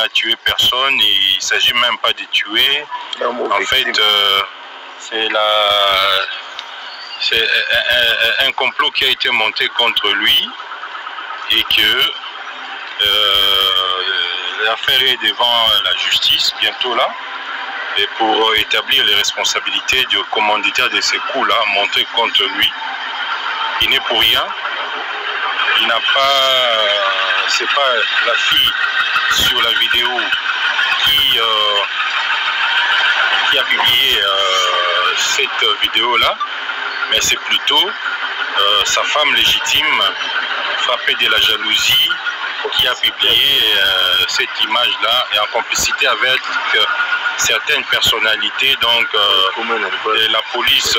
n'a tué personne, il ne s'agit même pas de tuer. En fait, euh, c'est la c'est un, un, complot qui a été monté contre lui et que euh, l'affaire est devant la justice bientôt là et pour établir les responsabilités du commanditaire de ces coups-là montés contre lui. Il n'est pour rien. Il n'a pas, c'est pas la fille sur la vidéo qui, euh, qui a publié euh, cette vidéo-là, mais c'est plutôt euh, sa femme légitime frappée de la jalousie qui a publié euh, cette image-là et en complicité avec euh, certaines personnalités donc euh, de la police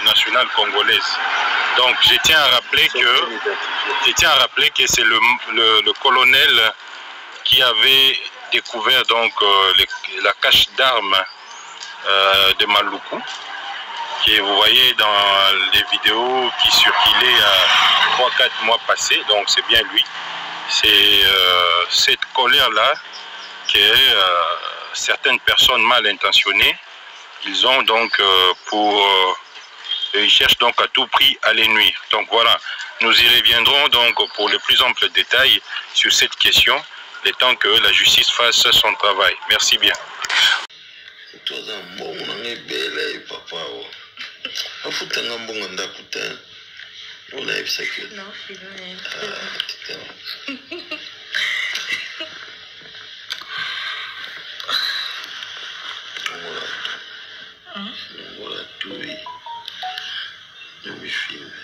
nationale congolaise. Donc je tiens à rappeler que je tiens à rappeler que c'est le, le, le, colonel qui avait découvert donc les, la cache d'armes de Maluku que vous voyez dans les vidéos qui circulaient à 3-4 mois passés, donc c'est bien lui. C'est euh, cette colère-là que euh, certaines personnes mal intentionnées, ils ont donc euh, pour... ils cherchent donc à tout prix à les nuire. Donc voilà, nous y reviendrons donc pour les plus amples détails sur cette question, le temps que la justice fasse son travail. Merci bien. moto aza mbongo na ngai ebele papa awa afuta nga mbongo ya ndako te oyo nayebisaki yo longola longola tui yomifilme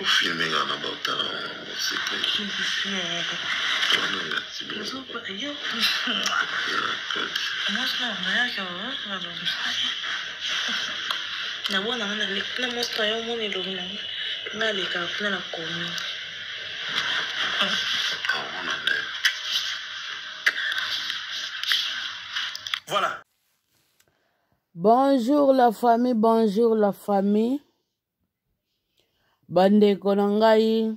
ofilme nga na baotala yango secret nabona nga na mwasi na yo omona elongi na nga nga alekaka kuna na komi Voilà. Bonjour la famille, bonjour la famille. Bandeko na ngai,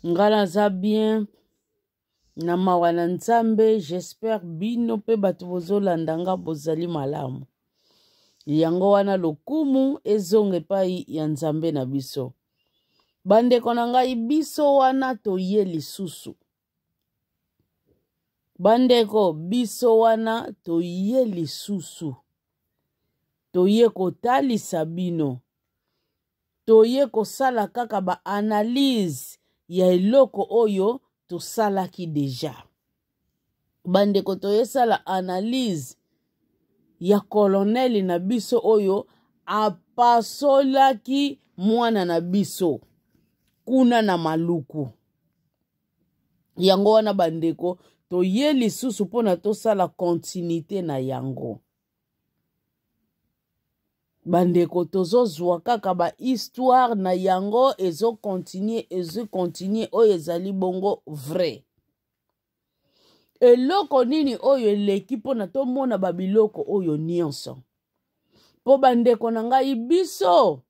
ngai naza bien na mawa na Nzambe, j'espère bino mpe bato bozolanda nga bozali malamu. Yango wana lokumu ezonga epai ya Nzambe na biso. Bandeko na ngai, biso wana toye lisusu. Bandeko, biso wana toye lisusu. Toye kotalisa bino. Toye kosala kaka ba analyse ya eloko oyo tosalaki deja. Bandeko, toye sala analyse ya colonel na biso oyo apasolaki mwana na biso kuna na Maluku. Yango wana bandeko, toye lisusu mpona tosala continuité na yango. Bandeko, tozozwa kaka ba histoire na yango ezokontinue, ezokontinue oyo ezali bongo vrai. Eloko nini oyo eleki mpona tomona ba biloko oyo nyonso? Mpo bandeko na ngai, biso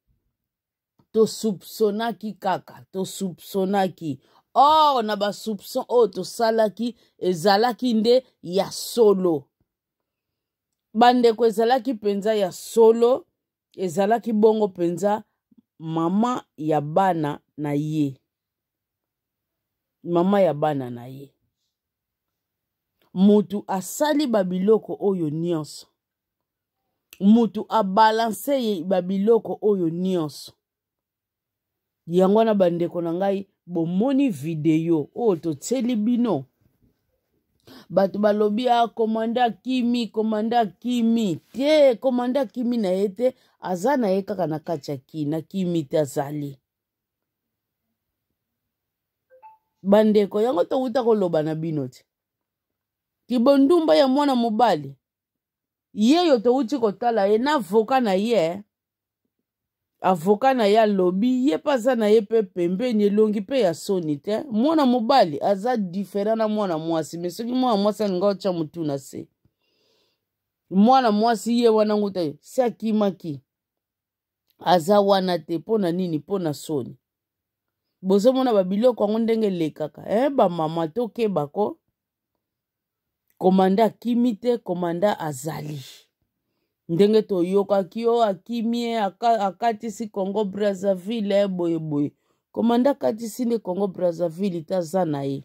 tosoupçonnaki kaka, tosoupçonnaki. Or na ba soupçon oyo tosalaki ezalaki nde ya solo. Bandeko, ezalaki mpenza ya solo, ezalaki bongo mpenza mama ya bana na ye. Mama ya bana na ye. Mutu asali ba biloko oyo nyonso. Mutu abalanse ye ba biloko oyo nyonso. Yango wana bandeko na ngai, bomoni video oyo totieli bino. Bato balobi, ah, komanda kimi, komanda kimi te, komanda kimi na ye te, aza na ye kaka na kati ya ki, na kimi te azali. Bandeko, yango towuta koloba na bino te. Kibondumba ya mwana mobali yeyo towuti kotala ye na avoka na ye. Avoka na ye alobi ye mpe aza na ye mpe pembeni, elongi mpe ya soni te. Mwana mobali aza diferent na mwana mwasi, me soki mwana mwasi alinga otya motu na se, mwana mwasi ye wana nguta ye se akimaki, aza wana te. Mpo na nini? Mpo na soni. Bozomona babiloko yango ndenge elekaka, eh, bamama tokebako. Komanda akimi te, komanda azali ndenge toyokaki o akimi ye, akatisi Congo Brazzaville, eh, boye boye. Komanda akatisi nde Congo Brazzaville te, aza na ye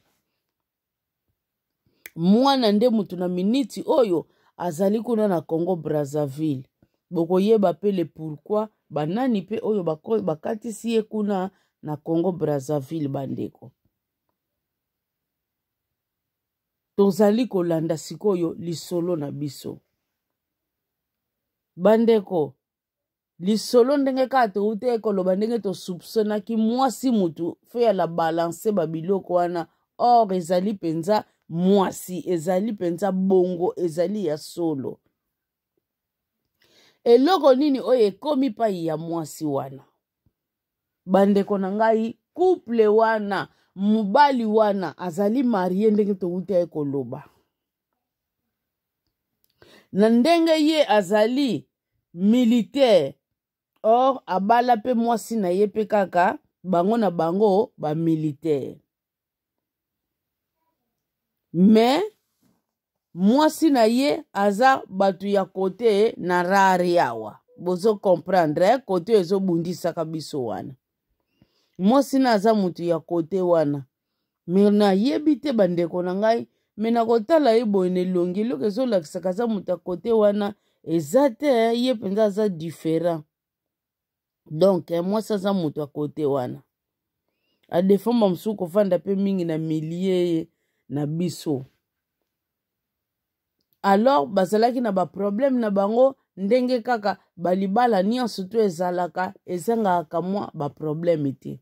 mwana nde motu na miniti oyo azali kuna na Congo Brazzaville. Bokoyeba mpe le pourquoi, banani mpe oyo bakatisi ye kuna na Congo Brazzaville. Bandeko, tozali kolanda sikoyo lisolo na biso. Bandeko, lisolo ndenge kaka touti koloba, ndenge tosoupçonnaki mwasi mutu fe ya la balance babiloko wana, or ezali mpenza mwasi, ezali mpenza bongo, ezali ya solo. Eloko nini oyo ekomi pai ya mwasi wana? Bandeko na ngai, couple wana, mobali wana azali marie, ndenge towuta ye koloba, na ndenge ye azali militaire, or abala mpe mwasi na ye mpe kaka bango na bango bamilitaire. Me mwasi na ye aza bato ya kote na rare awa, bozo comprendre, eh? Kote ezobundisaka biso wana, mwasi na aza moto ya kote wana. Me nayebi te, bandeko na ngai, me nakotala ye boye na elongi, eloko ezolakisaka aza moto ya kote wana eza te, eh? Ye mpenza aza différent. Donc, eh, mwasi aza moto ya kote wana, adefomba mosusu kofanda mpe mingi na milie na biso. Alors bazalaki na baproblème na bango, ndenge kaka balibala nyonso to ezalaka, ezangaka mwa baproblème te.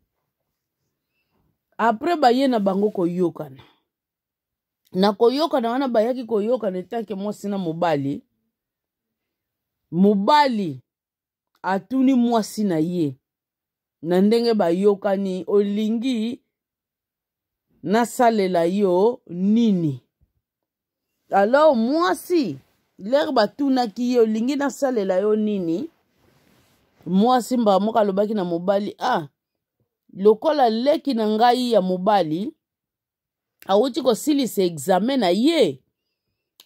Apres baye na bango koyokana, na koyokana wana bayaki koyokana etanke mwasi na mobali. Mobali atuni mwasi na ye, na ndenge bayokani, olingi nasalela yo nini? Alors mwasi, lere batunaki ye olingi nasalela yo nini, mwasi mbala moko alobaki na mobali, ah, lokola leki na ngai ya mobali awuti kosilisa examen na ye,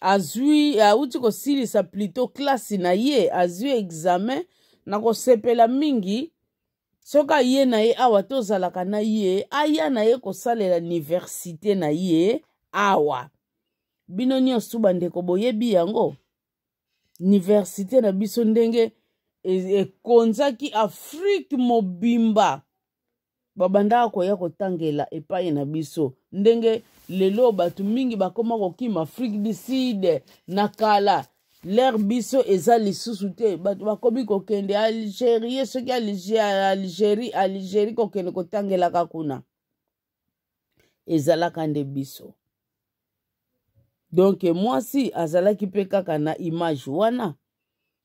azwi, awuti kosilisa plutôt klasi na ye, azwi examen, nakosepela mingi soki aye na ye awa, tozalaka na ye, aya na ye kosalela universite na ye awa. Bino nyonso bandeko boyebi yango, universite na biso ndenge ekonzaki Afrike mobimba, babandaka koya kotangela epai na biso, ndenge lelo bato mingi bakoma kokima Afrique du Sud. Na kala lere biso eza lisusu te, bato bakomi kokende Algerie, soki Algerie, Algerie, kokende kotangelaka kuna, ezalaka nde biso. Donk mwasi azalaki mpe kaka na image wana,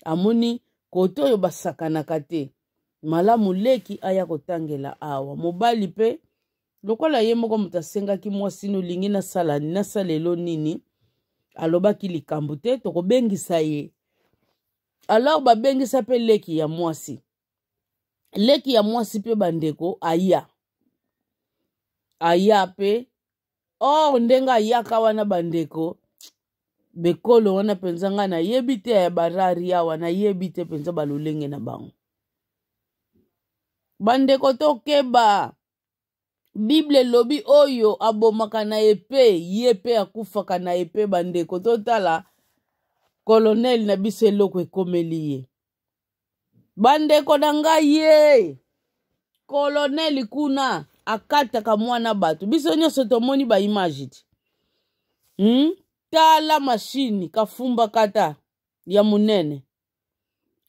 amoni kote oyo basakanaka te, malamu leki aya kotangela awa. Mobali mpe lokola ye moko moto asengaki mwasi, nolingi nasala nasalelo nini, alobaki likambo te, tokobengisa ye. Alors babengisa mpe leki ya mwasi, leki ya mwasi mpe bandeko aya, aya mpe. Or ndenge ayaka wana, bandeko, bekolo wana mpenza ngai nayebi te, ya barari awa nayebi te mpenza balolenge na bango. Bandeko, tokeba. Bible elobi oyo abomaka na epe, ye mpe akufaka na epe. Bandeko, totala kolonel na biso, eloko ekomeli ye. Bandeko na ngai, ye koloneli kuna akataka mwana bato, biso nyonso tomoni baimage ti, Tala mashini kafumba kata ya monene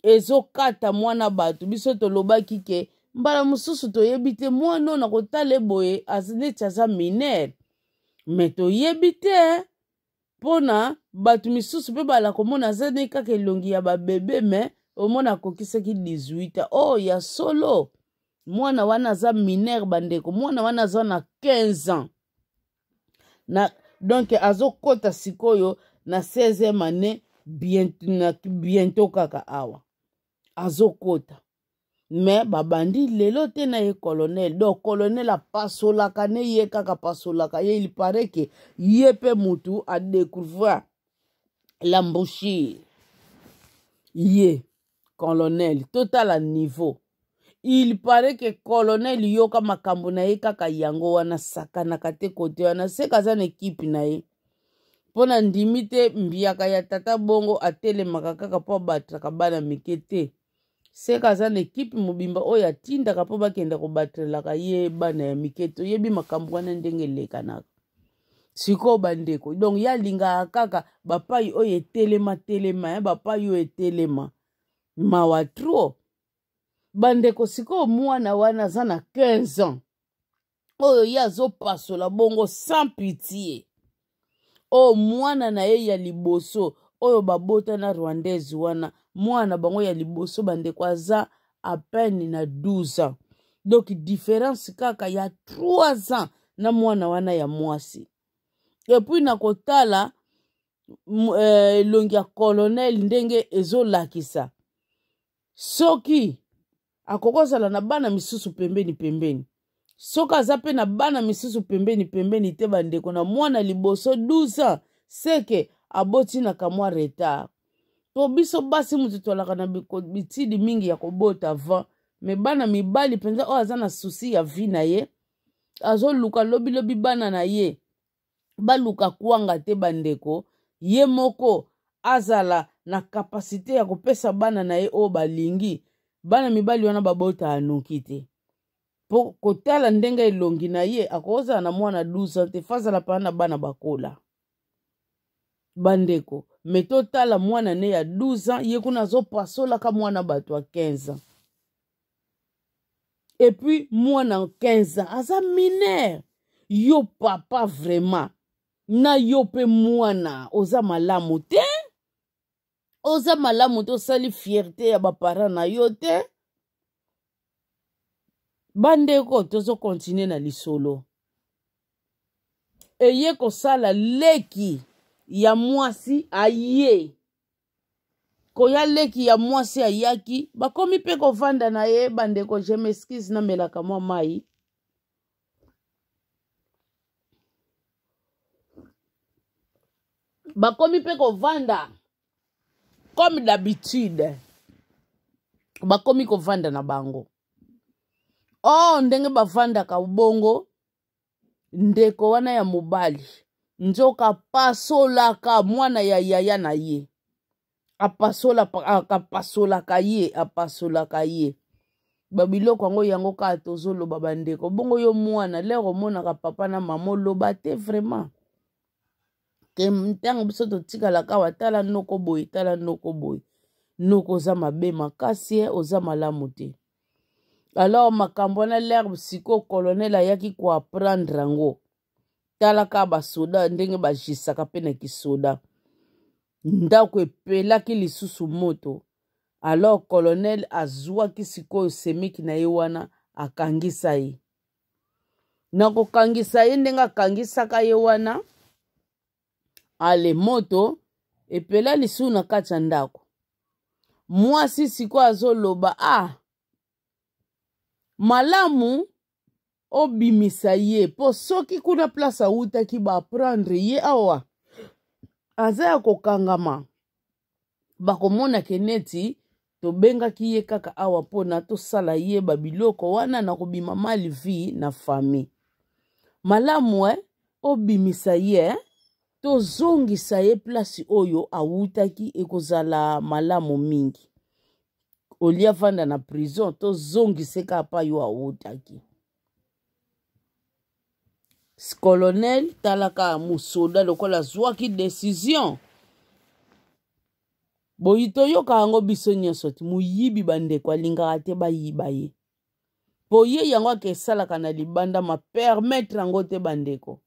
ezokata mwana bato. Biso tolobaki ke Mbala mosusu toyebi te mwana oyo na kotala boye neti aza minere, me toyebi te mpona bato misusu mpe bala komona aza ne kaka elongi ya babebe, me omona akokisaki 18 ans. Oh, ya solo, mwana wana aza minere bandeko, mwana wana aza na 15 ans na, donc azokota sikoyo na 16e année bientôt kaka awa azokota. Me babandi lelo te na ye colonel. Donc colonel apasolaka ne ye kaka, apasolaka ye. Il paraît ke ye mpe mutu adécouvrir l'embouchure, ye colonel. Totala niveau. Il paraît ke colonel yoka makambo na ye kaka yango wana, sakanaka te kote wana, seka aza na ekipe na ye. Mpo na ndimi te mbiaka ya tata bongo atelemaka kaka mpo abatraka bana mike te. Seka aza na ekipe mobimba oyo atindaka mpo bakenda kobatrelaka ye bana ya mike. Toyebi makambo wana ndenge elekanaka sikoyo bandeko. Donc ye alingaka kaka bapai oyo etelema telema, eh, bapai oyo etelema. Mawa trop bandeko. Sikoyo mwana wana aza na 15 ans oyo ye azopasola bongo sans pitié. Oyo mwana na ye ya liboso oyo babota na rwandaise wana, mwana bango ya liboso bandeko, aza à peine na 12 ans. Donc différence kaka ya 3 ans na mwana wana ya mwasi. Epuis na kotala elongi ya colonel ndenge ezolakisa, soki akoki kozala na bana misusu pembeni pembeni, soki aza mpe na bana misusu pembeni pembeni te bandeko, na mwana liboso 12 ans, seke aboti na kamwa retard. Po biso basi moto twalaka na bitidi mingi ya kobota avant, me bana mibali mpenza oyo aza na susi ya vie na ye, azoluka lobilobi bana na ye baluka kwanga te bandeko, ye moko azala na kapasite ya kopesa bana na ye oyo balingi. Bana mibali wana babotaka noki te, mpo kotala ndenge elongi na ye, akozala na mwana 12 ans te, fazala mpana na bana bakola bandeko. Me totala mwana ne ya 12 ans, ye kuna azopasolaka mwana bato ya 15 ans. Et puis mwana 15 ans aza mineur. Yo papa vraiment, na yo mpe mwana oza malamu te, oza malamu te, osali fierté ya baparent na yo te bandeko. Tozokontinue na lisolo. Eye kosala leki ya mwasi aye koya, leki ya mwasi ayaki, bakomi mpe kovanda na ye bandeko. Je m'excuse, namelaka mwa mai. Bakomi mpe kovanda comme d'habitude, bakomi kovanda na bango. Oh, ndenge bavandaka bongo, ndeko wana ya mobali nzoka apasolaka mwana ya yaya na ye, apasolaka ye, apasolaka ye babiloko yango. Yango kaka tozoloba bandeko. Bongo yo mwana, lere omonaka papa na mama, oloba te vraiment ke ntango biso totikalaka awa, tala noko boye, tala noko boye, noko oza mabe makasi, oza malamu te. Alors makambo wana, lere sikoyo colonel ayaki koapprendre yango, tala kaka basoda ndenge bajisaka mpe na kisoda, ndako epelaki lisusu moto. Alors colonel azwaki sikoyo semeki na ye wana, akangisa ye. Na kokangisa ye ndenge akangisaka ye wana, ale moto epela lisusu na kati ya ndako. Mwasi sikoyo azoloba: ah, malamu obimisa ye, mpo soki kuna place awutaki baprendre ye awa aza ya kokangama, bakomona ke neti tobengaki ye kaka awa mpona tosala ye babiloko wana na kobima mal vie na famille. Malamu obimisa ye, tozongisa ye place oyo awutaki, ekozala malamu mingi. Olia vanda na prison, tozongise kaka pa yo awutaki. Colonel talaka mosoda lokola azwaki decision boyi, toyoka yango biso nyonso ti moyibi bandeko alingaka te bayiba ye. Mpo ye yango ake esalaka na libanda ma permettre yango te bandeko.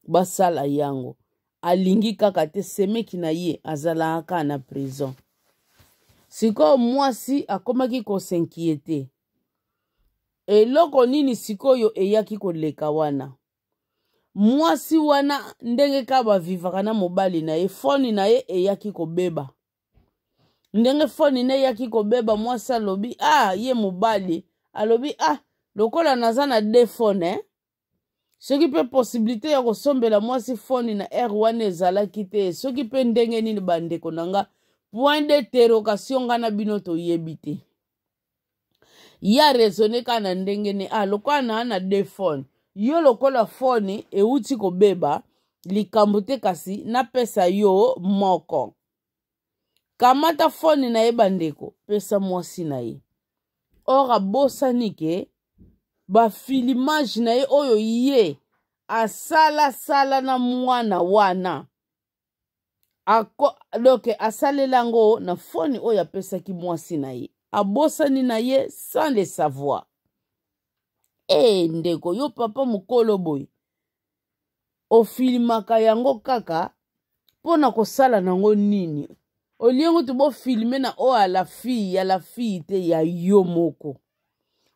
Basala yango. Alingi kaka te semeki na ye azalaka kaka na prison. Sikoyo mwasi akomaki ko s'inquiéter. Eloko nini sikoyo eyaki koleka wana? Mwasi wana ndenge kaka bavivaka na mobali na ye, fone na ye eyaki kobeba. Ndenge fone na eyaki kobeba, mwasi alobi, ah, ye mobali alobi, ah, lokola naza na de fone, eh? Soki mpe possibilité ya kosombela mwasi fone na heure wana ezalaki te, soki mpe ndenge nini bandeko na nga, point d'interrogation nga na bino toyebi te. Ye araisonne kaka na ndenge ne, ah, lokola na na de fone, yo lokola fone euti kobeba, likambo te kasi napesa yo moko. Kamata fone na ye bandeko, pesa mwasi na ye. Or abosani ke ba filimage na ye oyo ye asalasala na mwana wana ako, donc asalela yango na fone oyo apesaki mwasi na ye, abosani na ye sans le savoir. E ndeko, yo papa mokolo boye ofilimaka yango kaka mpo na kosala nango nini? Olie ngutu bofilme na oyo ya la fille, ya la fille te, ya yo moko.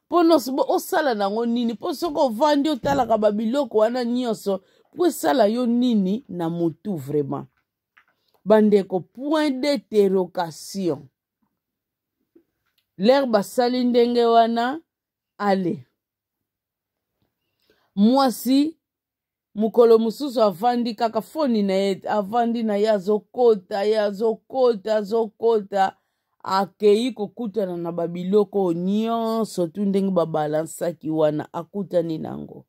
Mpo nyonso bo osala nango nini? Mpo soki ovandi otalaka babiloko wana nyonso, mpo esala yo nini na motu vraiment? Bandeko, point d'interrogation. Lere basali ndenge wana, ale mwasi mokolo mosusu avandi kaka foni na ye, avandi na ye azokota, ye azokota, azokota, akei kokutana na babiloko nyonso tu ndenge babalansaki wana, akutani nango.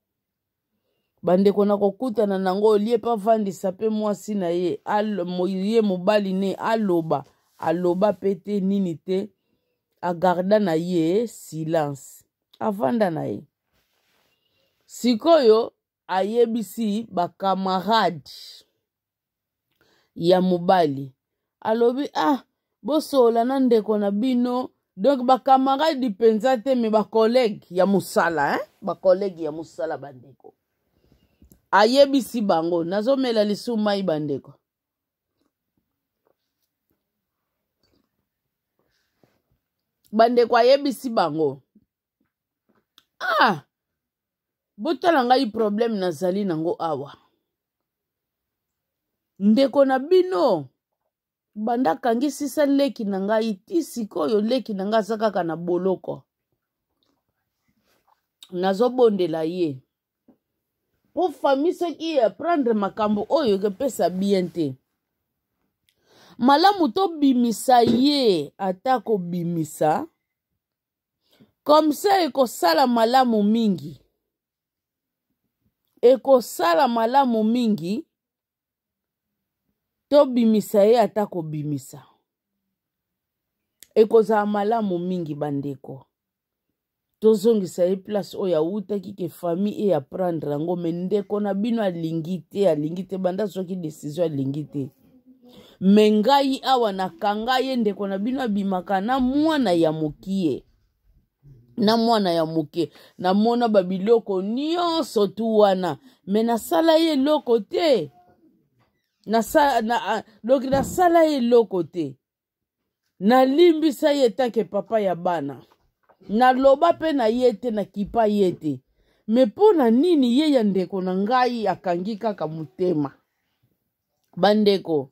Bandeko, na kokutana nango, olie mpe avandisa mpe mwasi na ye, ye mobali ne aloba, aloba mpe te nini te, agarda na ye silence, avanda na ye. Sikoyo ayebisi bakamarade ya mobali, alobi, ah, bosolola na ndeko na bino. Donc bakamarade mpenza te, me bakolege ya mosala, hein? Bakolege ya mosala bandeko, ayebisi bango, nazomela lisumu mai bandeko. Bandeko, ayebisi bango, ah, botala ngai problème nazali nango awa. Ndeko na bino banda akangisisa leki na ngai ti sikoyo, leki na ngai aza kaka na boloko. Nazobondela ye po famille soki prendre makambo oyo ekopesa bien te. Malamu tobimisa ye, ata kobimisa comme ça ekosala malamu mingi, ekosala malamu mingi tobimisa ye, ata kobimisa ekozala malamu mingi bandeko. Tozongisa ye place oyo awutaki, ke famille e apprendre yango. Me ndeko na bino alingi te, alingi te, banda soki decision alingi te. Me ngai awa nakanga ye, ndeko na bino abimaka na mwana ya mokie, na mwana ya moke, namona babiloko nyonso tu wana, me nasala ye eloko te. Donc nasala ye eloko te, nalimbisa ye tanke papa ya bana, naloba mpe na ye te, nakipa ye te. Me mpo na nini ye ya ndeko na ngai akangi kaka motema? Bandeko,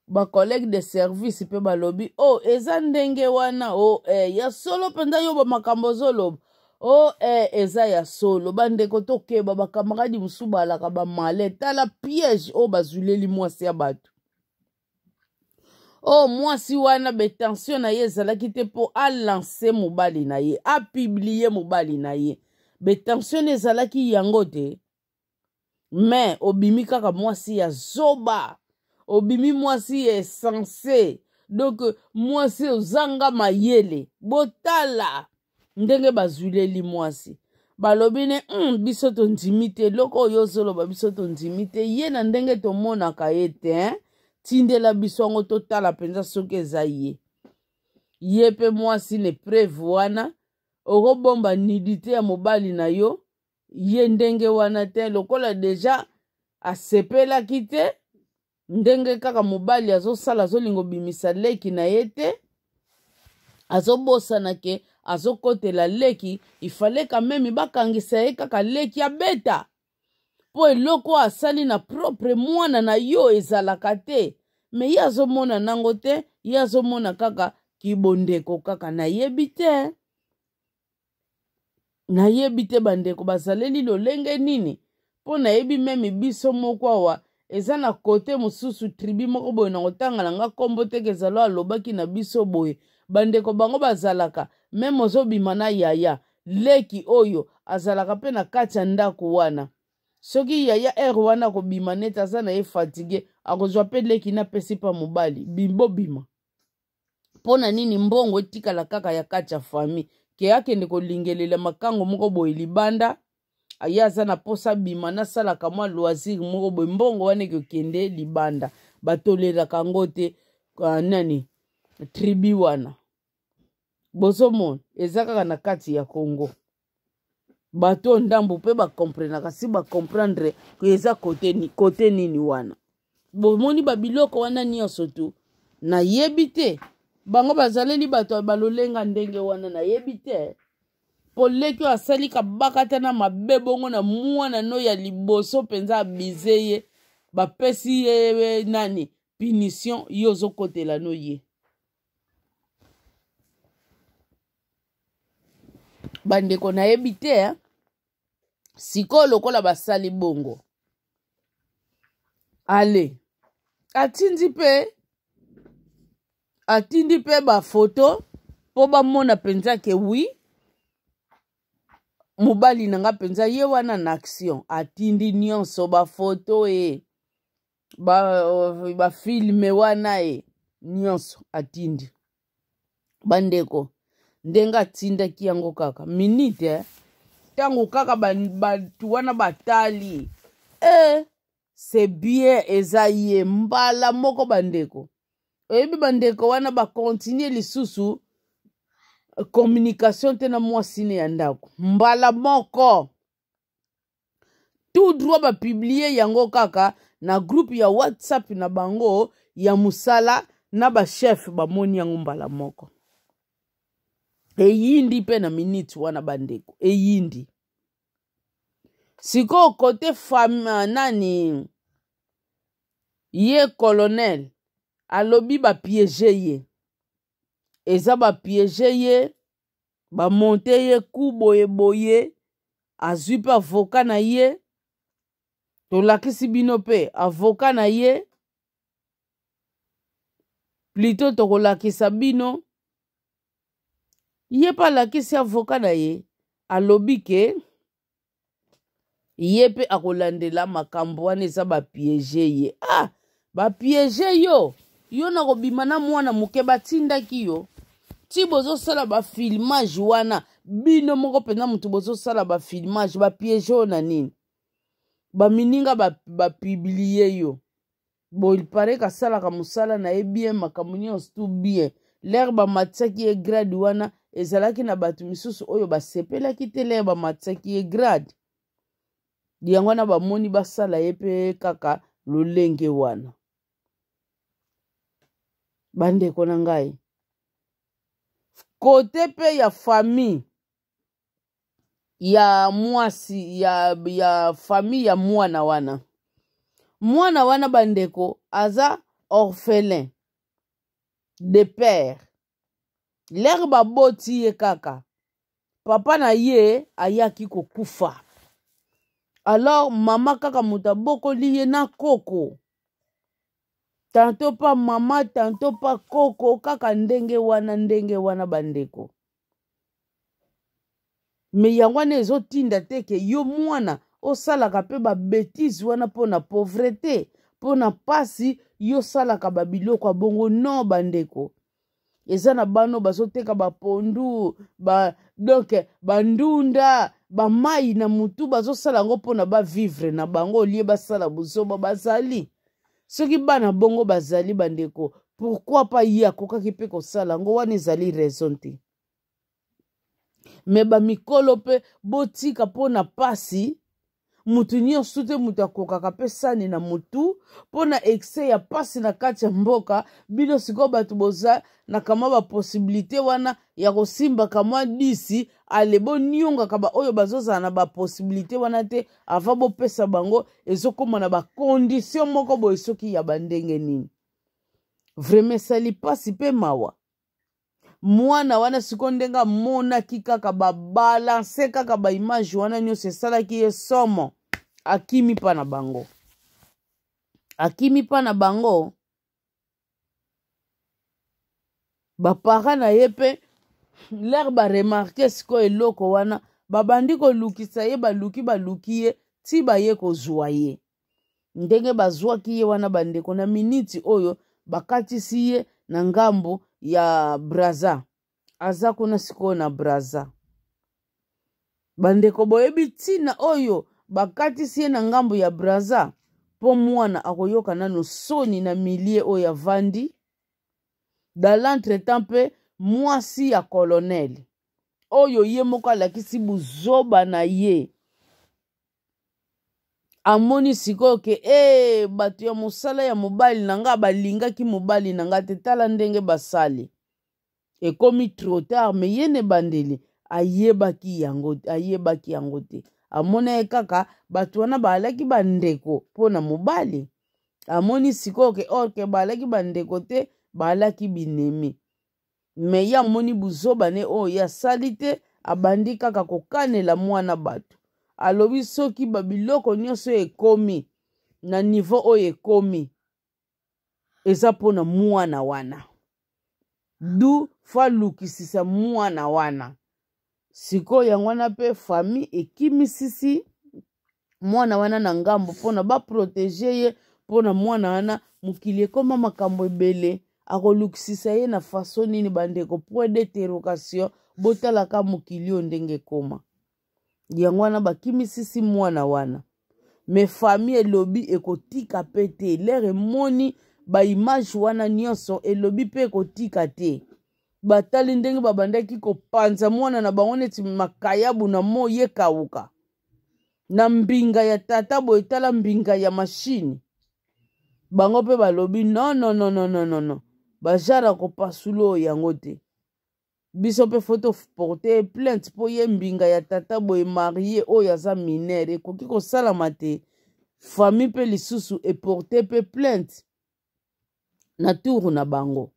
bacollègue de service mpe balobi, oh, eza ndenge wana, oh, eh, ya solo mpenza yo bamakambo ozoloba, oh, eh, eza ya solo. Bandeko, tokeba, bakamaradi mosusu balaka bamale. Tala piège oyo bazwileli mwasi ya bato. Oh, mwasi wana betension na ye ezalaki te mpo alance mobali na ye, apiblie mobali na ye, betension ezalaki yango te. Me obimi kaka mwasi ya zoba, obimi mwasi ya esense, donc mwasi ozanga mayele. Botala ndenge bazwileli mwasi, balobi ne, biso tondimi te eloko oyo ozoloba, biso tondimi te ye na ndenge tomonaka ye te, hein? Tindela biso yango totala mpenza soki eza ye. Ye mpe mwasi ne preuve wana, okobomba nudite ya mobali na yo ye ndenge wana te, lokola deja asepelaki te ndenge kaka mobali azosala, azolinga obimisa leki na ye te, azobosana ke azokotela leki. Ifale kameme bakangisa ye kaka leki abeta, mpo eloko asali na propre mwana na yo ezalaka te. Me ye azomona nango te, ye azomona kaka kibondeko kaka. Nayebi te, nayebi te bandeko bazaleli lolenge nini, mpo nayebi meme biso moko awa eza na kote mosusu tribu moko boye na kotanga na nga nkombo te, kezalo alobaki na biso boye, bandeko bango bazalaka meme ozobima na yaya leki oyo azalaka mpe na kati ya ndako wana, soki yaya ere wana akobima neti aza na ye fatigue, akozwa mpe leki na pesi mpa mobali bobima. Mpo na nini mbongo etikala kaka ya kati ya famille, ke akende kolingelela makango moko boye libanda, ye aza na mposa bima nasalaka mwa loisir moko boye, mbongo wana ekokende libanda, batolelaka yango te. Nani tribu wana bozomona eza kaka na kati ya Congo, bato oyo ndambo mpe bakomprenaka, si bakomprendre eza kote, kote nini wana bomoni babiloko wana nyonso tu. Nayebi te bango bazaleli bato ya balolenga ndenge wana, nayebi te mpo leki oyo asali kabakata na mabe bongo na mwana no ya liboso mpenza abize ye, bapesi ye nani punition, ye ozokotela no ye. Bandeko nayebi te eh? Sikoyo lokola basali bongo, ale atindi mpe, atindi mpe bafoto mpo bamona mpenza ke wi mobali na nga mpenza ye wana na action. Atindi nyonso bafoto e bafilme ba wana e nyonso atindi. Bandeko, ndenge atindaki yango kaka minite eh? Ntango kaka bato wana batali eh, c'est bien eza ye mbala moko. Bandeko, oyebi bandeko wana bakontinue lisusu communication te na mwasi ne ya ndako. Mbala moko tout droit bapublie yango kaka na groupe ya WhatsApp na bango ya mosala, na bachef bamoni yango mbala moko. Eyindi mpe na minute wana bandeko, eyindi. Sikoyo kote fam nani ye colonel alobi bapiege ye, eza bapiege ye, bamonte ye ku boye boye, azwi mpe avoka na ye, tolakisi bino mpe avoka na ye, plutôt tokolakisa bino ye mpe alakisi avoka na ye, alobi ke ye mpe akolandela makambo wana, eza bapiege ye. Ah, bapiege yo, yo na kobima na mwana moke, batindaki yo ti bozosala bafilmage wana, bino moko mpenza moto bozosala bafilmage, bapiege oyo na nini, bamininga bapiblie ba yo bo. Il paraît kasalaka mosala na ye bien, makambo nyonso tout bien. Lere bamatisaki ye grade wana, ezalaki na bato misusu oyo basepelaki te. Lere bamatisaki ye grade yango wana, bamoni basala ye mpe kaka lolenge wana. Bandeko na ngai, kote mpe ya famille ya mwasi ya famille ya mwana wana, mwana wana bandeko aza orphelin de père. Lere baboti ye kaka, papa na ye ayaki kokufa, alors mama kaka moto abokoli ye na koko, tanto pa mama tanto pa koko, kaka ndenge wana ndenge wana bandeko. Me yango wana ezotinda te ke yo mwana osalaka mpe babetise wana mpo na pauvrete, mpo na mpasi, yo osalaka babiloko ya bongo. Non bandeko, eza na bano bazoteka bapondu ba, donc bandunda bamai na mutu, bazosala yango mpo na bavivre na bango, olie basala buzoba. Bazali soki bana bongo bazali bandeko. Pourquoi pas ye akokaki mpe kosala yango wana, ezali raison te. Me bamikolo mpe botika mpo na pasi. Moto nyonso te moto akokaka mpe sani na motu mpo na excès ya pasi na kati ya mboka. Bino sikoyo bato boza na kamwa baposibilite wana ya kosimba kamwa disi, ale boniongaka baoyo bazozala na baposibilite wana te. Avant bopesa bango, ezokóma na bakondition moko boye, soki ya bandenge nini. Vraimen esali mpasi mpe mawa. Mwana wana sikoyo, ndenge amonaki kaka babalanse kaka baimage wana nyonso, esalaki ye somo. Akimi mpa na bango, akimi mpa na bango. Bapara na ye mpe lere baremarke sikoyo eloko wana, babandi kolukisa ye, baluki baluki ye ti baye kozwa ye. Ndenge bazwaki ye wana, bandeko, na miniti oyo bakatisi ye na ngambo ya Braza, aza kuna sikoyo na Braza. Bandeko, boyebi ntina oyo bakatisi ye na ngambo ya Braza? Mpo mwana akoyoka nano soni na milie oyo avandi. Dans l'entretemps mpe mwasi ya colonel oyo ye moko alakisi buzoba na ye, amoni sikoyo ke e bato ya mosala ya mobali na nga balingaki mobali na nga te, tala ndenge basali, ekomi trop tard. Me ye na ebandeli ayebaki yango, ayebaki yango te. Amona ye kaka bato wana baalaki bandeko mpo na mobali. Amoni sikoyo ke or ke baalaki bandeko te, baalaki binemi. Me ye amoni buzoba ne oyo ye asali te, abandi kaka kokanela mwana bato. Alobi soki babiloko nyonso ekomi na niveau oyo ekomi, eza mpo na mwana wana. Du fo alukisisa mwana wana sikoyo. Yango wana mpe famille ekimisisi mwana wana na ngambo mpona baprotege ye, mpona mwana wana mokili ekoma makambo ebele, akolukisisa ye na faso nini? Bandeko, point d'interrogation. Botalaka mokili oyo ndenge ekoma. Yango wana bakimisisi mwana wana. Me famille elobi ekotika mpe te. Lere emoni baimage wana nyonso, elobi mpe ekotika te. Batali ndenge babandaki kopanza mwana na bango neti makayabu na moi ekauka na mbinga ya tata boye, tala mbinga ya mashine. Bango mpe balobi non, non, non, non, non, non, bajara kopasula oyo yango te. Biso mpe fo toporte plainte mpo ye mbinga ya tata boye marie oyo aza minere, ekoki kosalama te. Famille mpe lisusu eporte mpe plainte na tour na bango.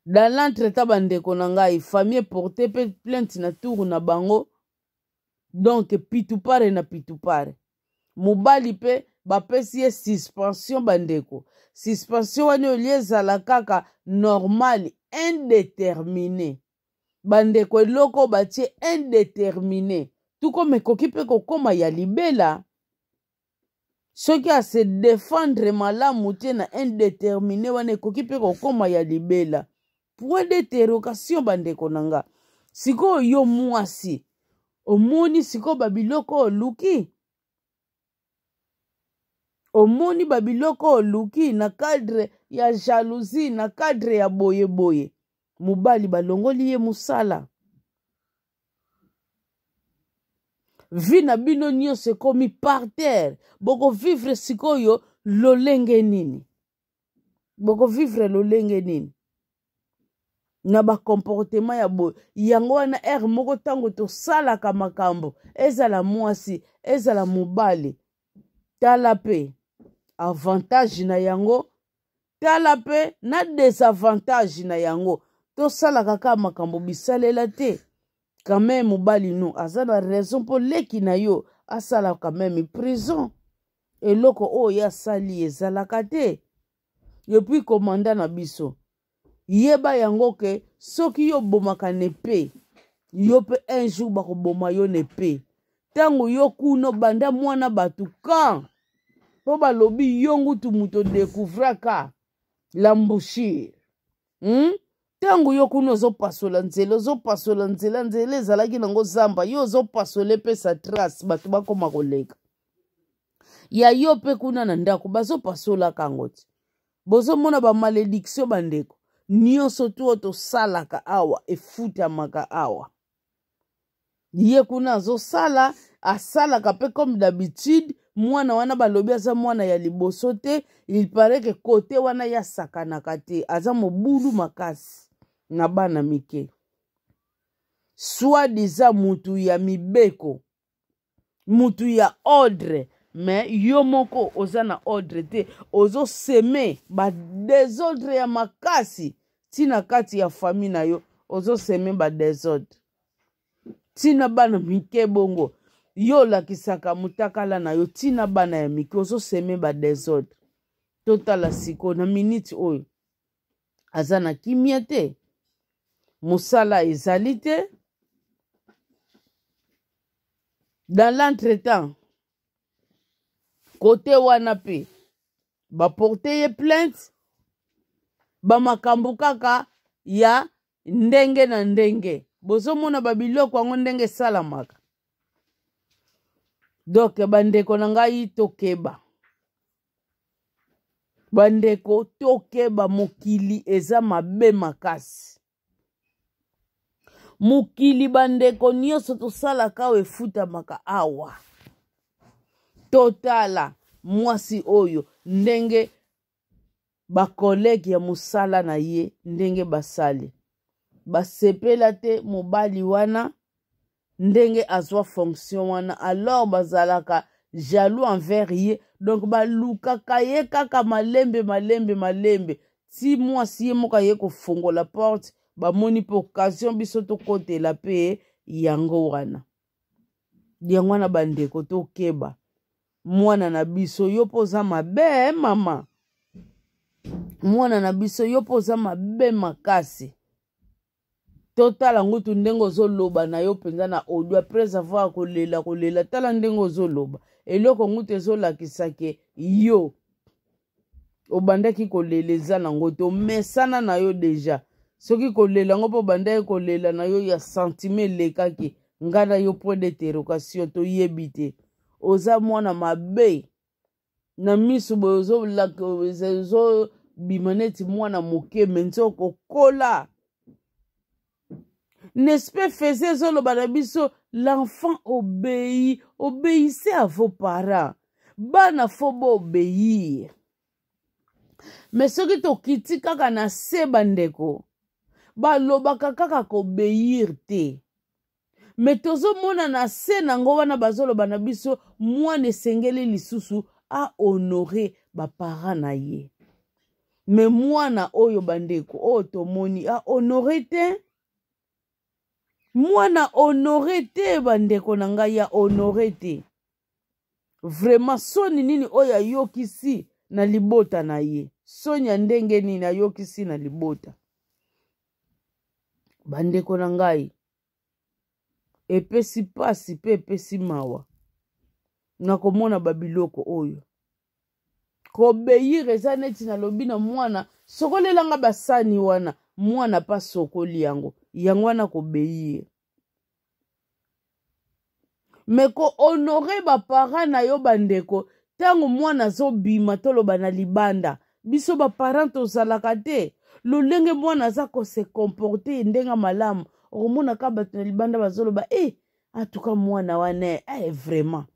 Dans l'entretemps, bandeko na ngai, famille eporte mpe plainte na tour na bango. Donc pitupare na pitupare, mobali mpe bapesi ye suspension. Bandeko, suspension wana olie ezala kaka normal indéterminé. Bandeko, eloko batie indéterminé tukoma ekoki mpe kokóma ya libela soki ase defendre malamu te. Na indéterminé wana ekoki mpe kokóma ya libela, point d'interrogation. Bandeko na nga, sikoyo yo mwasi omoni sikoyo babiloko oluki, omoni babiloko oluki na cadre ya jalousie, na cadre ya boyeboye, mobali balongoli ye mosala, vi na bino nyonso ekomi par terre. Bokovivre sikoyo lolenge nini? Bokovivre lolenge nini na bakomportema ya boye? Yango wana ere moko ntango tosalaka makambo, ezala mwasi, ezala mobali, tala mpe avantage na yango, tala mpe na desavantage na yango. Tosalaka kaka makambo bisalela te. Quand même mobali no aza na raison mpo leki na yo asala quand même prison. Eloko oyo ye asali ezalaka te. Epuis komanda na biso, yeba yango ke soki yo obomaka na epe, yo mpe un jour bakoboma yo na epe. Ntango yo kuna obanda mwana bato kan mpo balobi yo ngutu moto odekouvraka l'embouchure? Ntango yo kuna ozopasola nzela, ozopasola nzela, nzela ezalaki nango zamba, yo ozopasola epesa trace, bato bakoma koleka ya yo mpe kuna na ndako bazopasolaka yango ti. Bozomona ba malédiction bandeko. Nyonso tu oyo tosalaka awa efutamaka awa. Ye kuna azosala, asalaka pe comme d'habitude. Mwana wana balobi aza mwana ya liboso te, il paraît que kote wana ye asakanaka te, aza mobulu makasi na bana mike. Soit disant mutu ya mibeko, mutu ya ordre, mais yo moko oza na ordre te, ozo semer ba desordre ya makasi ti na kati ya famille na yo, ozo semer ba desordre ti na bana mike. Bongo yo olakisaka mutakala na yo ti na bana ya mike, ozo semer ba desordre. Totala sikoyo na minute oyo aza na kimia te, mosala ezali te. Dans l'entretemps, kote wana pe baporte ye plainte, bamakambo kaka ya ndenge na ndenge. Bozomona babiloko yango ndenge esalamaka. Donc bandeko na ngai, tokeba bandeko, tokeba, mokili eza mabe makasi. Mokili bandeko, nyonso tosalaka awa efutamaka awa. Totala mwasi oyo ndenge bakolege ya mosala na ye ndenge basali, basepela te mobali wana ndenge azwa fonction wana, alors bazalaka jaloux envers ye. Donc balukaka ye kaka malembe malembe malembe ti mwasi ye moko aye kofongola porte, bamoni mpe occasion biso tokotela mpe yango wana. Yango wana bandeko, tokeba mwana na biso, yo mpo oza mabe mama, mwana na biso, yo mpo oza mabe makasi. Totala ngutu ndenge ozoloba na yo mpenza na audio après avoir kolela kolela, tala ndenge ozoloba eloko ngutu ezolakisa ke yo obandaki kolela eza nango te, omesana na yo deja. Soki kolela yango mpo obandaki kolela na yo ya sentiment elekaki ngai na yo, point d'interrogation, toyebi te. Oza mwana mabe na miso boye, ozobima neti mwana moke, me nzoko okola, n'est-ce pas? Ephésiens ezoloba na biso, l'enfant obéit, obéissez à vos parents. Bana fo boobéir, me soki tokiti kaka na se, bandeko, balobaka kaka koobéir te, me tozomona na se nango wana bazoloba na biso mwana esengeli lisusu ahonore baparent na ye. Me mwana oyo bandeko oyo tomoni ahonore te, mwana honore te, bandeko na ngai, ya honore te vraiment. Soni nini oyo ayokisi na libota na ye? Soni ya ndenge nini ayokisi na libota? Bandeko na ngai, epesi pasi mpe epesi mawa na komona babiloko oyo. Koobéir eza neti nalobi na mwana sokolelanga basani wana, mwana mpe asokoli yango, yango wana koobéir. Me kohonore baparent na yo, bandeko, ntango mwana azobima, toloba na libanda, biso baparent tozalaka te lolenge mwana aza kose comporte ndenge malamu, okomonaka bato na libanda bazoloba e atuka mwana wana eh, vraiment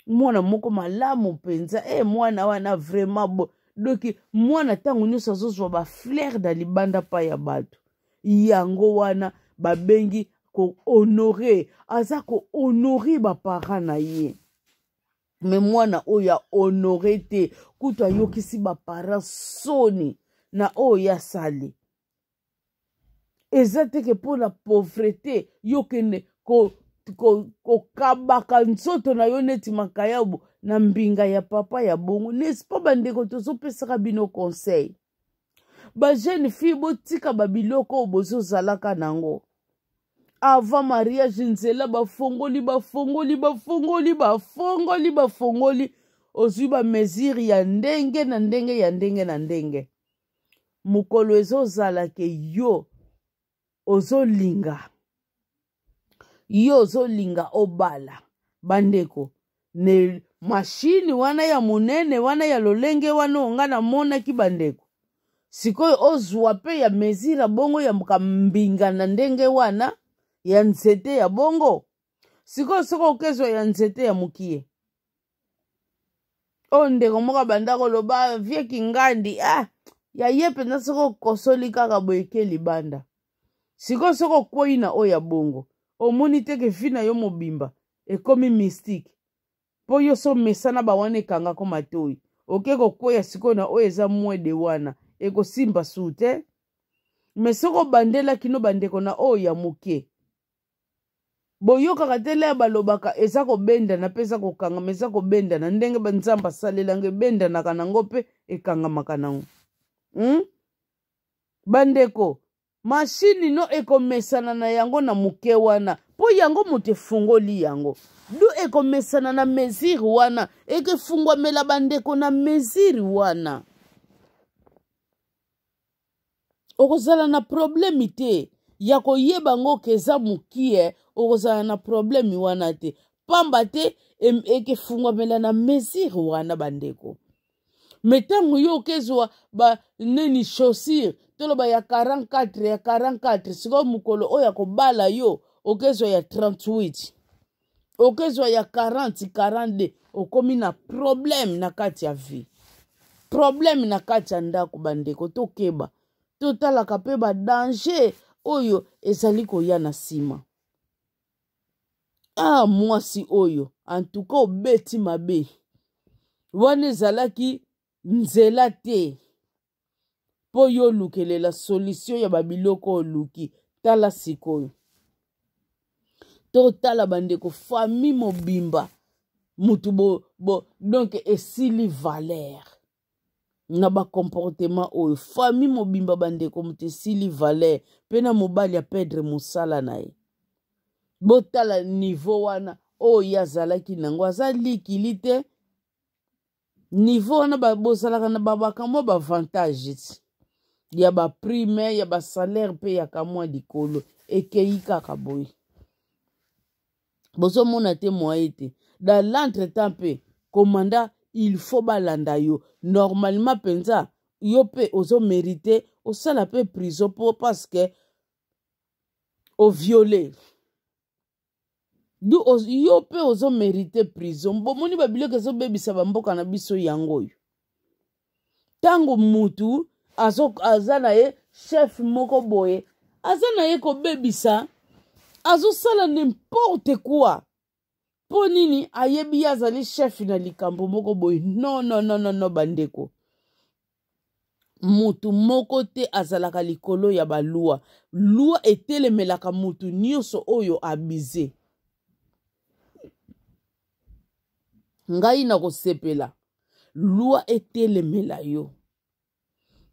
mwana moko malamu mpenza, e mwana wana vraiment bo. Donc mwana ntango nyonso azozwa bafleur na libanda pa ya bato. Yango wana babengi kohonore, aza kohonore baparent na ye. Me mwana oyo ahonore te, kutu ayokisi baparent soni na oyo asali. Eza te ke mpo na pauvreté yo kende kokabaka ko, ko nzoto na yo neti makayabu na mbinga ya papa ya bongo, n'est-ce pas? Bandeko, tozopesaka bino conseil, bajeune fille, botika babiloko oyo bozozalaka nango avant mariage. Nzela bafongoli, bafongoli, bafongoli, bafongoli, bafongoli, ozwi bamesure ya ndenge na ndenge, ya ndenge na ndenge. Mokolo ezozala ke yo ozolinga, yo ozolinga obala, bandeko. Ne mashini wana ya monene wana ya lolenge wana oyo ngai namonaki bandeko sikoyo ozwa mpe ya mesure bongo ya kambinga na ndenge wana ya nzete ya bongo sikoyo soki okezwa ya nzete ya mokie oyo ndeko moko abanda koloba vie kingandi ah ya ye mpenza soki okosoli kaka boye ke libanda sikoyo soki okwei na oyo ya bongo omoni te ke vi na yo mobimba ekomi mystique mpo yo so mesana bawana ekangako matoi oke kokweya sikoyo na oyo eza mwede wana ekosimba su te me soki obandelaki no bandeko na oyo ya moke boyokaka te lea balobaka eza kobendana mpe eza kokangama eza kobendana ndenge banzambe asalelanga ebendanaka nango mpe ekangamaka nango? Bandeko, mashini no ekomesana na yango na moke wana mpo yango moto efungoli yango du ekomesana na mesure wana, ekefungwamela bandeko na mesure wana, okozala na probleme te ya koyeba ngo ke eza mokie. Okozala na probleme wana te, pamba te ekefungwamela na mesure wana bandeko. Me ntango yo okezwa ba nini chaussure, toloba ya 44, ya 44, sikoyo mokolo oyo akobala yo okezwa ya 38, okezwa ya 40, 42, okomi na probleme na kati ya vie, probleme na kati ya ndako. Bandeko, tokeba, totalaka mpe badanger oyo ezali koya na nsima. Ah, mwasi oyo antuka obeti mabe wana, ezalaki nzela te mpo yo olukelela solution ya babiloko oluki. Tala sikoyo, totala bandeko, famille mobimba mutu bo, bo, donc esili valeur na bacomportement oyo. Famille mobimba bandeko, moto esili valeur mpe na mobali aperdre mosala na ye. Botala niveau wana oyo ye azalaki nango, aza likili te. Niveau wana bozalaka na bakamwa baavantage ya baprime, ya basalaire mpe ya kamwa likolo, ekei kaka boye. Bozomona te moye te. Dans l'entretemps mpe komanda, il faut balanda yo normalement mpenza. Yo mpe ozomérite osala mpe prison mpo parce que oviole du, yo mpe ozomérite prison. Bomoni babiloko ezobebisa bamboka na biso yango oyo. Ntango mutu aza na ye chef moko boye, aza na ye kobebisa, azosala n'importe quoi, mpo nini? Ayebi ye azali chef na likambo moko boye. Non, non, non, non, non, bandeko, mutu moko te azalaka likolo ya baloi. Loi etelemelaka mutu nyonso oyo abize. Ngai nakosepela loi etelemela yo,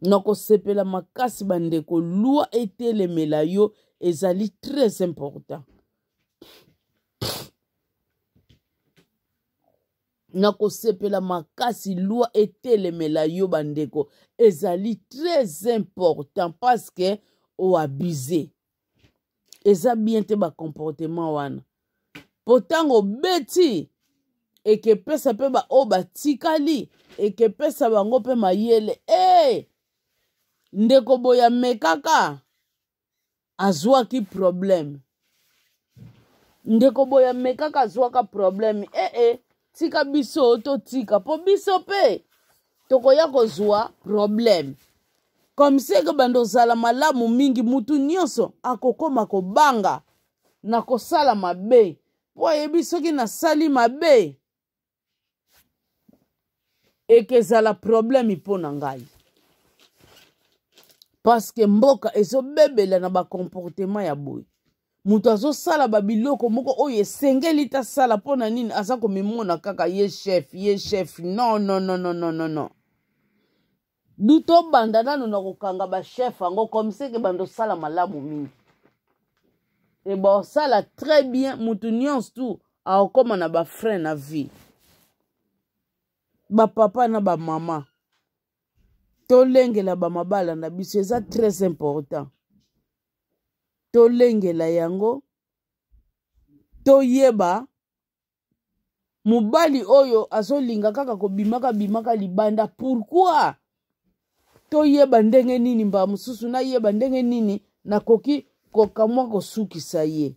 nakosepela makasi bandeko, loi etelemela yo, ezali très important. Nakosepela makasi loi etelemela yo bandeko, ezali très important parce que oabuse, eza bien te bacomportement wana, mpo ntango obeti ekepesa mpe baoyo batikali, ekepesa bango mpe mayele. E ndeko boye amekaka, azwaki probleme. Ndeko boye amekaka, azwaka probleme. Ee eh, tika biso totika, mpo biso mpe tokoya kozwa probleme comme seke bando ozala malamu mingi. Mutu nyonso akokoma kobanga na kosala mabe, mpo ayebi soki nasali mabe ekezala probleme mpo na ngai, paske mboka ezobebela na bacomportement ya boye. Moto azosala babiloko moko oyo esengeli tasala, mpo na nini aza komimona kaka ye chef, ye chef? Non, non, non, non, non, non, non. Du tobanda nano na kokanga bachef yango comme seke bando osala malamu mingi e baosala très bien. Moto nyonso tu akokóma na bafrein na vie. Bapapa na bamama, tolengela bamabala na biso, eza très important. Tolengela yango, toyeba. Mobali oyo azolinga kaka kobimaka bimaka libanda, pourquoi? Toyeba ndenge nini mbala mosusu nayeba ndenge nini nakoki kokamwa kosukisa ye.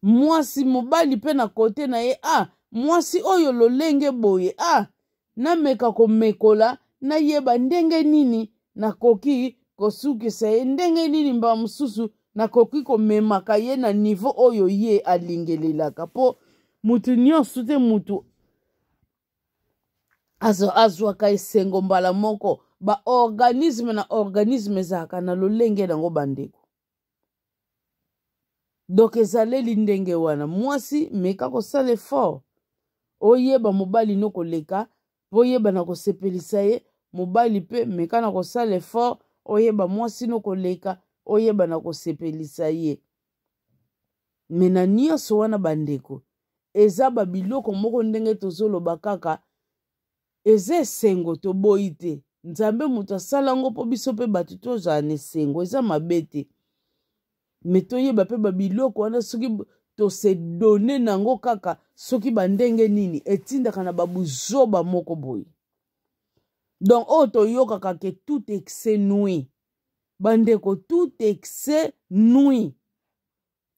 Mwasi mobali mpe na kote na ye, ah, mwasi oyo lolenge boye, ah, nameka komekola nayeba ndenge nini nakoki kosukisa ye, ndenge nini mbala mosusu nakoki komemaka ye na nivo oyo ye alingelelaka. Mpo moto nyonso te moto azwaka esengo mbala moko. Baorganisme na organisme ezalaka na lolenge nango, bandeko. Donk ezaleli ndenge wana. Mwasi, meka kosala effort oyeba mobali no koleka mpo oyeba na kosepelisa ye. Mobali mpe, meka na kosala effort oyeba mwasi no koleka, oyeba na kosepelisa ye. Me na nyonso wana, bandeko, eza babiloko moko ndenge tozoloba kaka eza esengo, toboyi te. Nzambe moto asala yango mpo biso mpe bato tozala na esengo, eza mabe te. Me toyeba mpe babiloko wana, soki tose donne nango kaka soki bandenge nini, etindaka na babuzoba moko boye. Donc oyo toyokaka ke tout excès nuit, bandeko, tout excès nuit.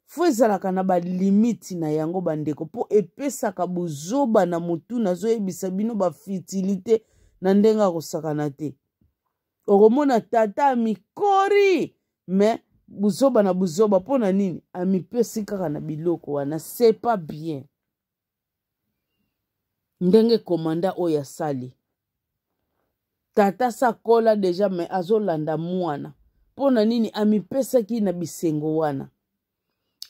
Fo ezalaka na balimiti na yango, bandeko, mpo epesaka bozoba na motu. Nazoyebisa bino, bafitilite na ndenge akosakana te. Okomona tata amikori, me buzoba na buzoba. Mpo na nini amipesi kaka na biloko wana? C'est pas bien ndenge komanda oyo asali. Tata sakola deja, me azolanda mwana. Mpo na nini amipesaki na bisengo wana?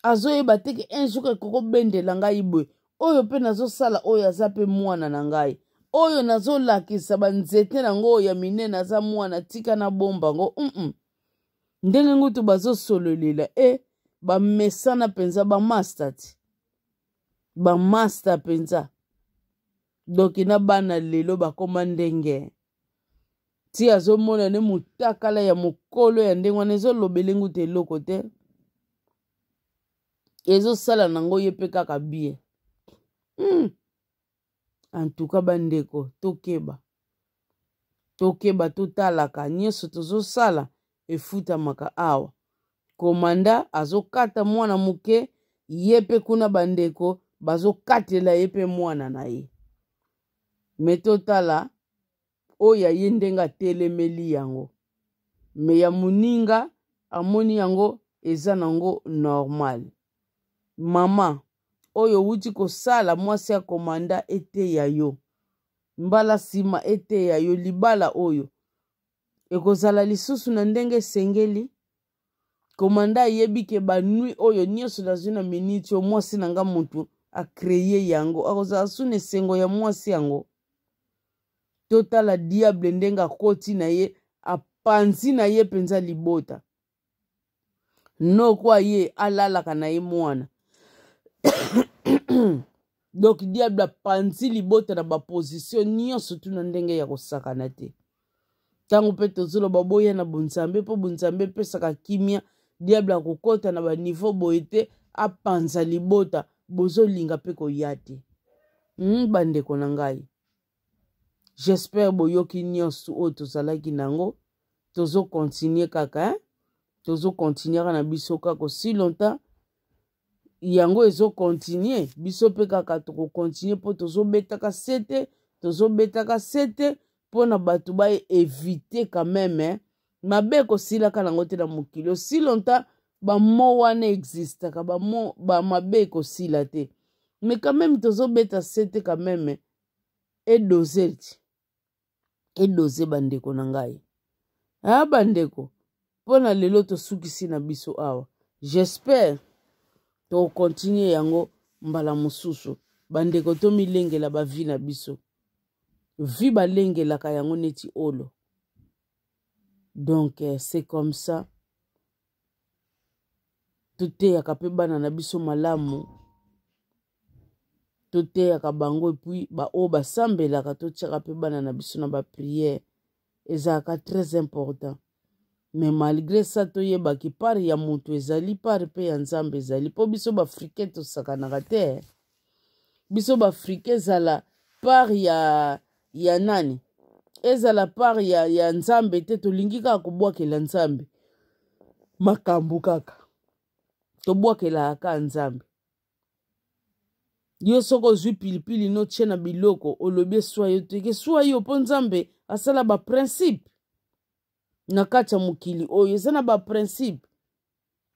Azoyeba te ke un jour ekokobendela ngai boye. Oyo mpe nazosala, oyo aza mpe mwana na ngai, oyo nazolakisa banzete nango oyo ya minene, aza mwana, tika na bomba yango. Ndenge ngutu bazosololela e bamesana mpenza, bamasta ti bamasta mpenza. Donk na bana lelo bakoma ndenge ti azomona ne motakala ya mokolo ya ndenge wana, ezolobele ngutu eloko te, ezosala nango ye mpe kaka bien. Antuka bandeko, tokeba, tokeba, totalaka nyonso tozosala, efutamaka awa. Komanda azokata mwana moke, ye mpe kuna bandeko bazokatela ye mpe mwana na ye. Me totala oyo ya ye ndenge atelemeli yango, me ya moninga amoni yango eza nango normal. Mama oyo owuti kosala mwasi ya komanda, eteya yo mbala nsima, eteya yo. Libala oyo ekozala lisusu na ndenge esengeli. Komanda ayebi ke banui oyo nyonso nazwi na miniti oyo, mwasi na nga motu akreye yango, akozala su na esengo ya mwasi yango. Totala diable ndenge akoti na ye, apanzi na ye mpenza libota. Noko aye alalaka na ye mwana. Donc diable apanzi libota na baposition nyonso tuna ndenge ya kosakana te. Ntango mpe tozoloba boya na bonzambe, mpo bonzambe epesaka kimia, diable akokɔta na baniveau boye te, apanza libota. Bozolinga mpe koya te. Bandeko na ngai, j'espère boyoki nyonso oyo tozalaki nango. Tozokontinue kaka, hein? Tozokontinue kaka na biso kaka si longtemps yango ezokontinue, biso mpe kaka tokokontinue, mpo tozobetaka sete, tozobetaka sete mpo na bato baevite quand même, eh? Mabe ekosilaka nango te na mokili osi longtemps bamo wana existaka, bamo bamabe ekosila te. Mais quand même tozobeta sete quand même, edose ti edose, bandeko na ngai. A bandeko, mpo na lelo tosukisi na biso awa. J'espère tokontinue yango mbala mosusu. Bandeko, tomilengela bavi na biso. Vi balengelaka yango neti olo. Donc c'est comme ça. Toteyaka mpe bana na biso malamu, toteyaka bango, epuis baoyo basambelaka, totiaka mpe bana na biso na bapriere, ezalaka très important. Mais malgré ça, toyebaki part ya moto ezali, part mpe ya Nzambe ezali, mpo biso baafricain tosakanaka te. Biso baafrike ezala part ya ya nani, ezala part ya, ya Nzambe te. Tolingi kaka kobwakela Nzambe makambo, kaka tobwakelaka kaka Nzambe. Yo soki ozwi pilipili notie na biloko, olobi eswa yo te, keswa yo mpo Nzambe asala baprincipe na kati ya mokili oyo, eza na baprincipe.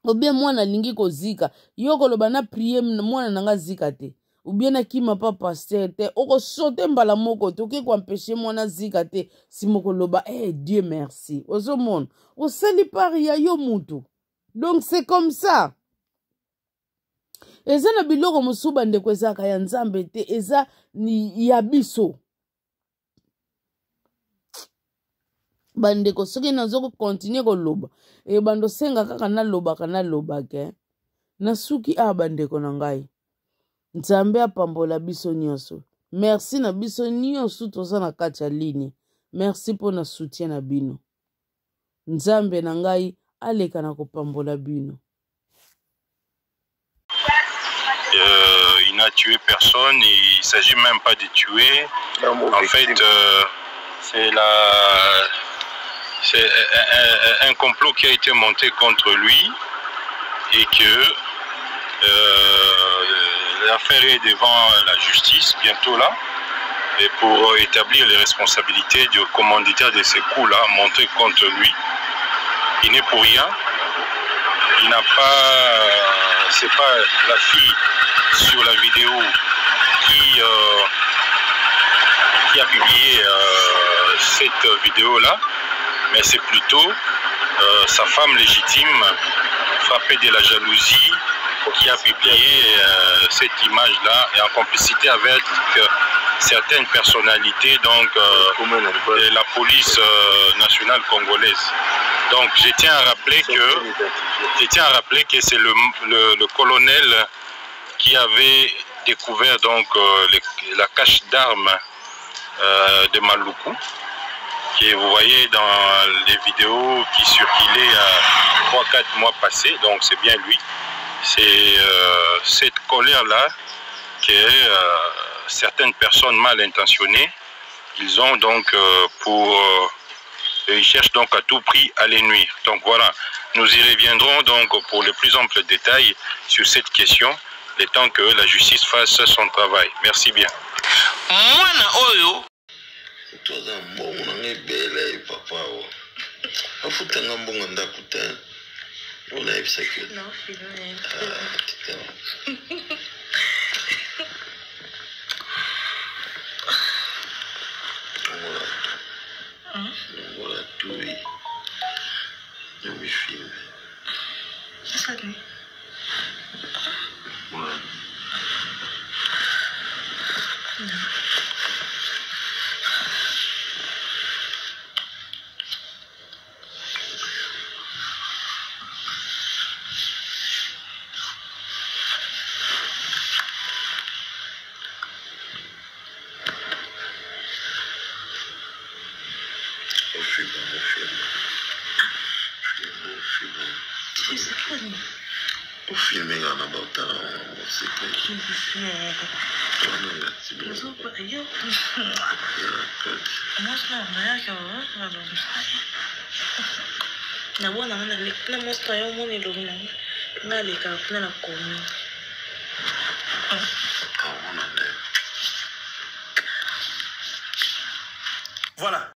Obie mwana alingi kozika, yo koloba na prie mwana na nga zika te, obie nakima pa paster te, okosote mbala moko toke koampeshe mwana zika te, nsima okoloba eh, Dieu merci. Ozomona osali pari ya yo mutu. Donc c'est comme ça. Eza na biloko mosusu bandeko ezalaka ya Nzambe te, eza ya biso bandeko. Soki nazo kokontinue koloba, ebanda osenga kaka nalobaka nalobaka, nasuki awa bandeko na ngai. Nzambe apambola biso nyonso. Merci na biso nyonso toza na kati ya ligne. Merci mpo na soutien na bino. Nzambe na ngai aleka na kopambola bino. Il n'a tué personne, il ne s'agit même pas de tuer. En fait, c'est c'est un complot qui a été monté contre lui et que l'affaire est devant la justice bientôt là, et pour établir les responsabilités du commanditaire de ces coups-là montés contre lui. Il n'est pour rien. Il n'a pas, c'est pas la fille sur la vidéo qui a publié cette vidéo-là, mais c'est plutôt sa femme légitime, frappée de la jalousie, qui a publié cette image-là, et en complicité avec certaines personnalités donc de la police nationale congolaise. Donc je tiens à rappeler que je tiens à rappeler que c'est le colonel qui avait découvert donc la cache d'armes de Maluku, que vous voyez dans les vidéos qui circulaient 3-4 mois passés. Donc c'est bien lui. C'est cette colère-là que certaines personnes mal intentionnées, ils ont donc ils cherchent donc à tout prix à les nuire. Donc voilà, nous y reviendrons donc pour les plus amples détails sur cette question, le temps que la justice fasse son travail. Merci bien. Mwana oyo moto aza mbongo na ngai ebele, papa o afutanga mbongo ndako te. Oyo nayebisaki yo, tika. Longola, longola tui yo mifilme. Voilà. Ofilme, ofilme, ofilme, ofilme nga na baotala osepeli wana ngati. Nabona nga na mwasi na yo, omona elongi na nga, nga alekaka kuna na commune. Amona nde. Voilà.